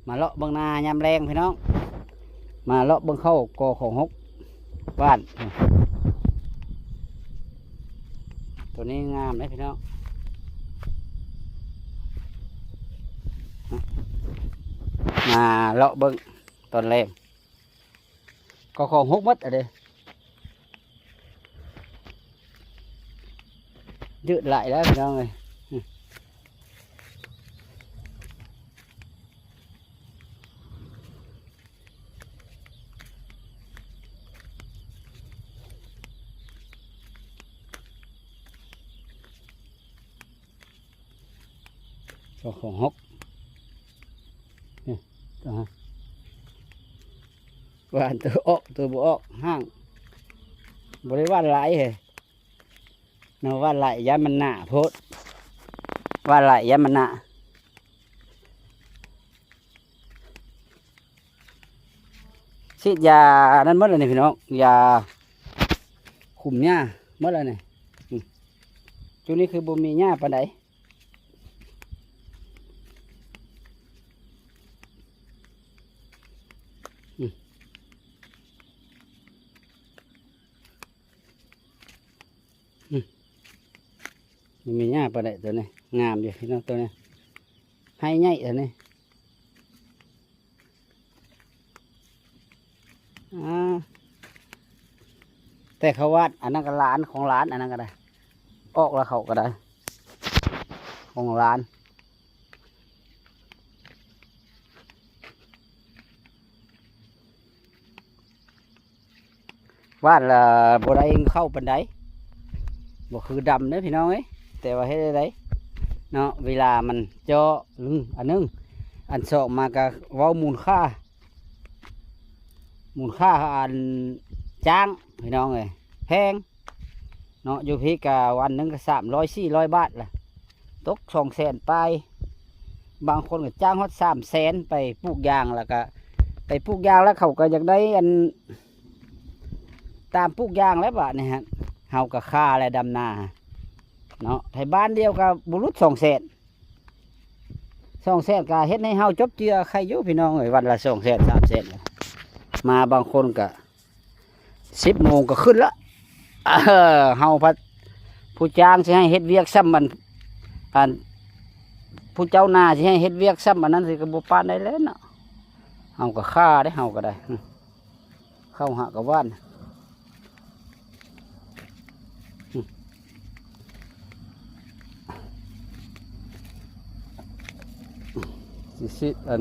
ມາເລາະເບິ່ງນາຍາມແລງພີ່ນ້ອງ ມາເລາະເບິ່ງເຂົ້າ ກຂອງຫົກ ບ້ານ ໂຕນີ້ງາມເດ້ພີ່ນ້ອງ ມາເລາະເບິ່ງຕອນແລງ ກໍຂອງຫົກໝົດອະເດ້ ຍືດຫຼາຍແລ້ວພີ່ນ້ອງເອີຍ ກໍຂອງຫົກ ນີ້ ຫວ່ານໂຕອອກ ໂຕບໍ່ອອກ ຫ້າງ ບໍ່ໄດ້ຫວ່ານຫຼາຍເຮີ້ຍ ເນາະ ຫວ່ານຫຼາຍຢ້ານມັນໜ້າໂພດ ຫວ່ານຫຼາຍຢ້ານມັນໜ້າ ສີດຢານັ້ນໝົດແລ້ວນີ້ພີ່ນ້ອງ ຢາຄຸມຫຍ້າໝົດແລ້ວນີ້ ອືມ ຈຸດນີ້ຄືບໍ່ມີຫຍ້າປານໃດ ອືມ ອືມ ບໍ່ມີຫຍ້າປານໃດ ໂຕນີ້ງາມຢູ່ພີ່ນ້ອງ ໂຕນີ້ໄຮ່ໃຫຍ່ ໂຕນີ້ ອ່າ ແຕ່ເຂົາຫວ່ານ ອັນນັ້ນກໍຫຼານ ຂອງຫຼານ ອັນນັ້ນກໍໄດ້ ອອກແລ້ວເຂົາກໍໄດ້ ຂອງຫຼານ ຫວ່ານລະບໍ່ໄດ້ເຂົ້າປານໃດ ບໍ່ຄືດຳເດ້ພີ່ນ້ອງເອີຍ ແຕ່ວ່າເຮັດໄດ້ເນາະ ເວລາມັນເຈາະ ອືມ ອັນໜຶ່ງ ອັນສອງມາກະເວົ້າມູນຄ່າ ມູນຄ່າອັນຈ້າງພີ່ນ້ອງເອີຍ ແພງເນາະ ຢູ່ພີ້ກະວັນໜຶ່ງກະສາມຮ້ອຍ ສີ່ຮ້ອຍບາດລະ ຕົກສອງແສນປາຍ ບາງຄົນກໍຈ້າງຮອດສາມແສນ ໄປປູກຢາງ ແລ້ວກະໄປປູກຢາງ ແລ້ວເຂົາກໍຢາກໄດ້ອັນ ຕາມປູກຢາງແລ້ວບາດນີ້ຮະ ເຮົາກໍຄ່າແລ້ວດຳນາເນາະ ໄທບ້ານດຽວກໍບໍ່ຫຼຸດສອງແສນ ສອງແສນກໍເຮັດໃຫ້ເຮົາຈົບເຈືອໄຄຢູ່ພີ່ນ້ອງເອີຍ ວັນລະສອງແສນ ສາມແສນ ມາບາງຄົນກໍ ສິບໂມງກໍຂຶ້ນລະ ເອີ ເຮົາພັດ ຜູ້ຈ້າງຊິໃຫ້ເຮັດວຽກສ່ຳອັນ ອັນ ຜູ້ເຈົ້ານາຊິໃຫ້ເຮັດວຽກສ່ຳອັນນັ້ນຊິກໍບໍ່ປານໃດແລ້ວເນາະ ເຮົາກໍຄ້າເດ້ ເຮົາກໍໄດ້ ເຂົ້າຫາກະຫວ່ານ ຊິຊິອັນ